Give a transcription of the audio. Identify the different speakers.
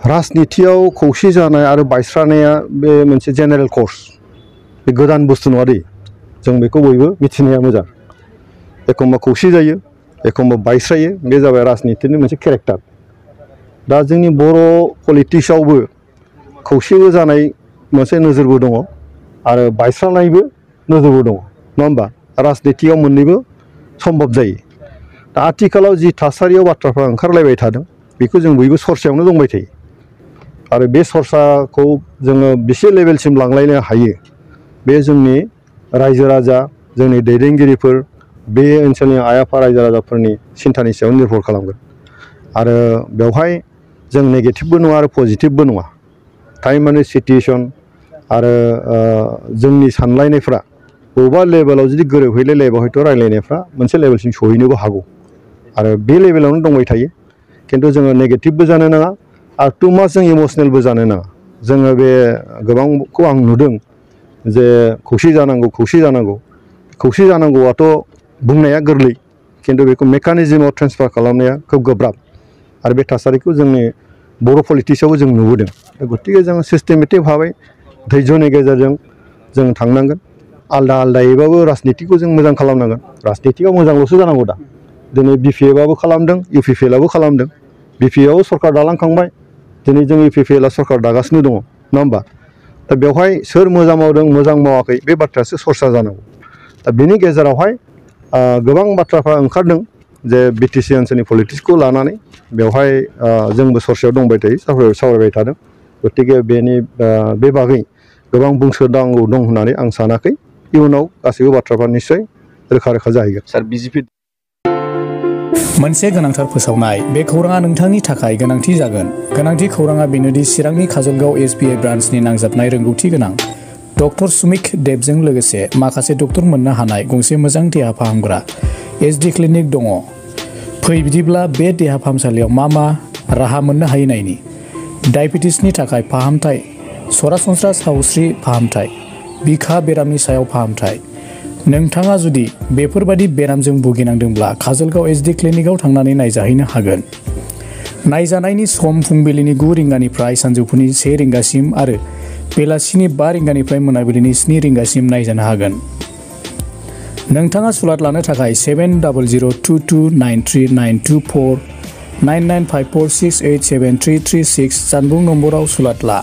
Speaker 1: राजनितियाव खौसे जानाय आरो बायस्रानाया बे मोनसे जेनेरेल कर्स बे गोदान बुस्थु नङा दे जों बेखौ बयबो मिथिनाया मोजां एखमबा खौसे जायो एखमबा बायस्रायो बे जाबाय राजनितिनि मोनसे केरेक्टार दा जोंनि बर' पलिटिक्सआवबो खौसेबो जानाय मोनसे नोजोरबो दङ आरो बायस्रानायबो नोजोरबो दङ नङा होमबा राजनितियाव मोननैबो सम्भब जायो दा आथिखालाव जि थासारियाव बाथ्राफ्रा ओंखारलायबाय थादों बेखौ जों बयबो सरसायावनो दंबाय थायो आरो बे सरसाखौ जोङो बेसे लेभेलसिम लांलायनो हायो बे जोंनि रायजो राजा जोंनि दैदेनगिरिफोर बे ओनसोलनि आइ आफा रायजो राजाफोरनि सिन्थानि सायाव निर्भर खालामगोन आरो बेवहाय जों नेगेटिभबो नङा आरो पजिटिभबो नङा टाइम आरो सिटुएसन आरो जोंनि सानलायनायफ्रा बबेबा लेभेलाव जुदि गोरोबहैलायलायबा हयथ' रायलायनायफ्रा मोनसे लेभेलसिम सहैनोबो हागौ आरो बे लेभेलावनो दंबाय थायो खिन्थु जोङो नेगेटिभबो जानो नाङा आरो टु माच जों इमसनेलबो जानो नाङा जोङो बे गोबांखौ आं नुदों जे खौसे जानांगौआथ' बुंनाया गोरलै खिन्थु बेखौ मेकानिजमाव ट्रेन्सफार खालामनाया खोब गोब्राब आरो बे थासारिखौ जोंनि बर' पलिटिक्सआवबो जों नुबोदों गतिके जों सिस्टेमेटिक भाबै धैर्यनि गेजेरजों जों थांनांगोन आलदा आलदायैबाबो राजनितिखौ जों मोजां खालामनांगोन राजनितिआ मोजांल'सो जानांगौ दा दिनै बिपिएफआबो खालामदों इउपिपिएलआबो खालामदों बिपिएफआव सरकार दालांखांबाय दिनै जों इउपिपिएलआ सरकार दागासिनो दङ नङा होमबा दा बेवहाय सोर मोजां मावदों मोजां मावाखै बे बाथ्रायासो सरसा जानांगौ दा बेनि गेजेरावहाय गोबां बाथ्राफ्रा ओंखारदों जे बिटिसि ओनसोलनि पलिटिक्सखौ लानानै बेवहाय जोंबो सरसायाव दंबाय थायो सावरायबाय थादों गतिके बे बागै गोबां बुंसोनांगौ दं होननानै आं सानाखै इयुनाव गासैबो बाथ्राफ्रा निश्चय रोखा रोखा जाहैगोन
Speaker 2: सार बिजेपि
Speaker 3: मोनसे गोनांथार फोसावनाय बे खौराङा नोंथांनि थाखाय गोनांथि जागोन गोनांथि खौराङा बेनोदि चिरांनि काजलगाव एसबिआइ ब्रान्चनि नांजाबनाय रोंगौथि गोनां डक्टर सुमिक देबजों लोगोसे माखासे डक्टर मोननो हानाय गंसे मोजां देहा फाहामग्रा एसडि क्लिनिक दङ फै बिदिब्ला बे देहा फाहामसालियाव मा राहा मोननो हायो नायनि डायबेटिसनि थाखाय फाहामथाय सरासनस्रा सावस्रि फाहामथाय बिखा बेरामनि सायाव फाहामथाय नोंथाङा जुदि बेफोरबादि बेरामजों भुगिनांदोंब्ला काजलगाव एसडि क्लिनिकआव थांनानै नायजाहैनो हागोन नायजानायनि सम फुंबिलिनि 9 रिंगानिफ्राय सानजौफुनि 1 रिंगासिम आरो बेलासिनि 5 रिंगानिफ्राय मोनाबिलिनि 7 रिंगासिम नायजानो हागोन नोंथाङा सुलाद लानो थाखाय 7002293924 9954687336 जानबुं नम्बराव सुलाद ला